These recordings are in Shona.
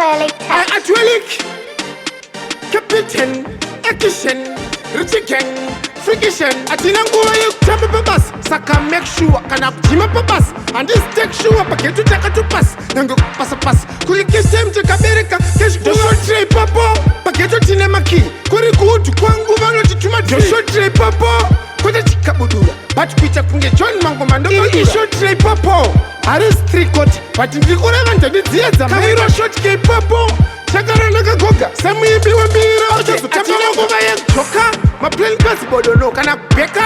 Atwelic Touch. Atwelic Captain Action Rich Gang Friction. Hatina nguva yekutamba pabasa, saka make sure kana kujima pabasa handisi take sure. Paghetto takatopasa nyange kupasapasa kuri cash time takabereka cash doshotre ipapo. Paghetto tine makey, kuri good kwangu vanotituma doshotre ipapo, kwete chikabudura but kuita kunge John Mangoma. Ndoishotre ipapo, harisi tricot but ndiri kureva ndandidziedza kaviro short ke ipapo. Chakara ndakagoga semuimbi wembira, achazotamba nguva yekujoka maplan kazibodono kana kubheka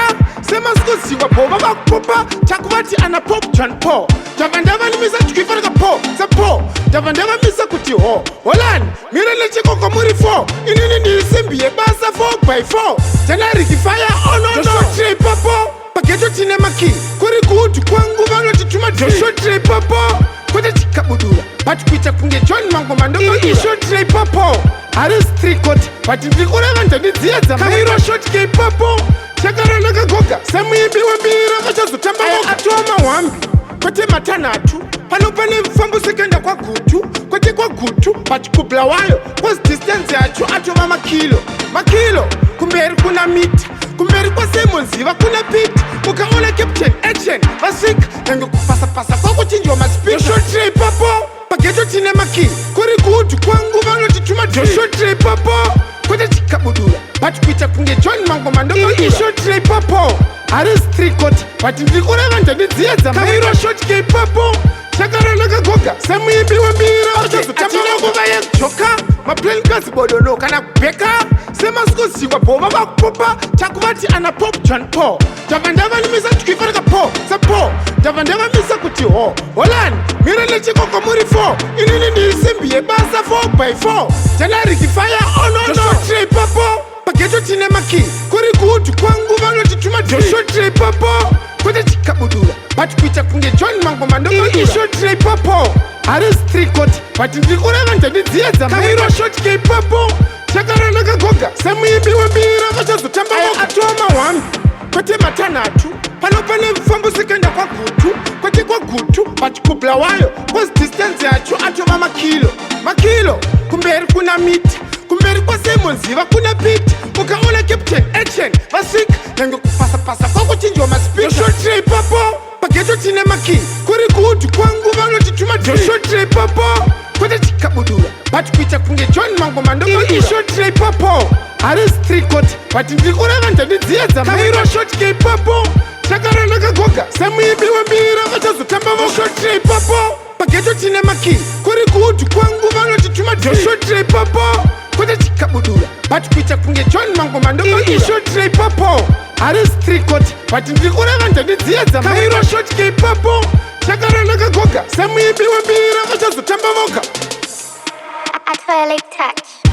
semasikuziwa bho vavakupopa takuvati ana Pop John Paul. Ndabva ndavanimisa tyifarika po sepo, ndabva ndavamisa kuti ho holani mire nechikoko muri 4. Inini ndiri simbi yebasa 4 by 4 janariki fire onodoshotre ipapo. Paghetto tine makey, kuri good kwangu vanotituma doshotre ipapo, kwete chikabudura but kuita kunge John Mangoma. Ndoishotre ipapo, harisi tricot but ndiri kureva ndandidziedza kaviro short ke ipapo. Chakara ndakagoga semuimbi wembira, vachazotamba atova mahwambi kwete matanhatu. Pano pane mufambo sekuenda kwaGutu, kwete kwaGutu but kuBulawayo, 'cause distance yacho atova makilo makilo. Kumberi kuna mita, kumberi kwaSimon Ziva kuna Pete. Ukaona Captain Action vasvika nyange kupasapasa kwakuchinjwa maspidoshotre ipapo. Paghetto tine makey, kuri good kwangu vanotituma doshotre ipapo, kwete chikabudura but kuita kunge John Mangoma. Ndoishotre ipapo, harisi tricot but ndiri kureva ndandidziedza kaviro short ke ipapo. Chakara ndakagoga semuimbi wembira, achazotamba nguva yekujoka maplan kazibodono kana kubheka semasikuziwa bho vavakupopa takuvati ana Pop John Paul. Ndabva ndavanimisa tyifarika po sepo, ndabva ndavamisa kuti ho holani mire nechikoko muri 4. Inini ndiri simbi yebasa 4 by 4 janariki fire onodoshotre ipapo. Paghetto tine makey, kuri good kwangu vanotituma doshotre ipapo, kwete chikabudura but kuita kunge John Mangoma. Ndoishotre ipapo, harisi tricot but ndiri kureva ndandidziedza kaviro short ke ipapo. Chakara ndakagoga semuimbi wembira, vachazotamba atova mahwambi kwete matanhatu. Pano pane mufambo sekuenda kwaGutu, kwete kwaGutu but kuBulawayo, 'cause distance yacho atova makilo makilo. Kumberi kuna mita, kumberi kwaSimon Ziva kuna Pete. Ukaona Captain Action vasvika nyange kupasapasa kwakuchinjwa maspidoshotre ipapo. Paghetto tine makey, kuri good kwangu vanotituma doshotre ipapo, kwete chikabudura but kuita kunge John Mangoma. Ndoishotre ipapo, harisi tricot but ndiri kureva ndandidziedza kaviro short ke ipapo. Chakara ndakagoga semuimbi wembira, vachazotamba voshotre ipapo. Paghetto tine makey, kuri good kwangu vanotituma doshotre ipapo, kwete chikabudura but kuita kunge John Mangoma. Ndoishotre ipapo, harisi tricot but ndiri kureva ndandidziedza kaviro short ke ipapo. Chakara ndakagoga semuimbi wembira, vachazotamba voga. Atwelic Touch.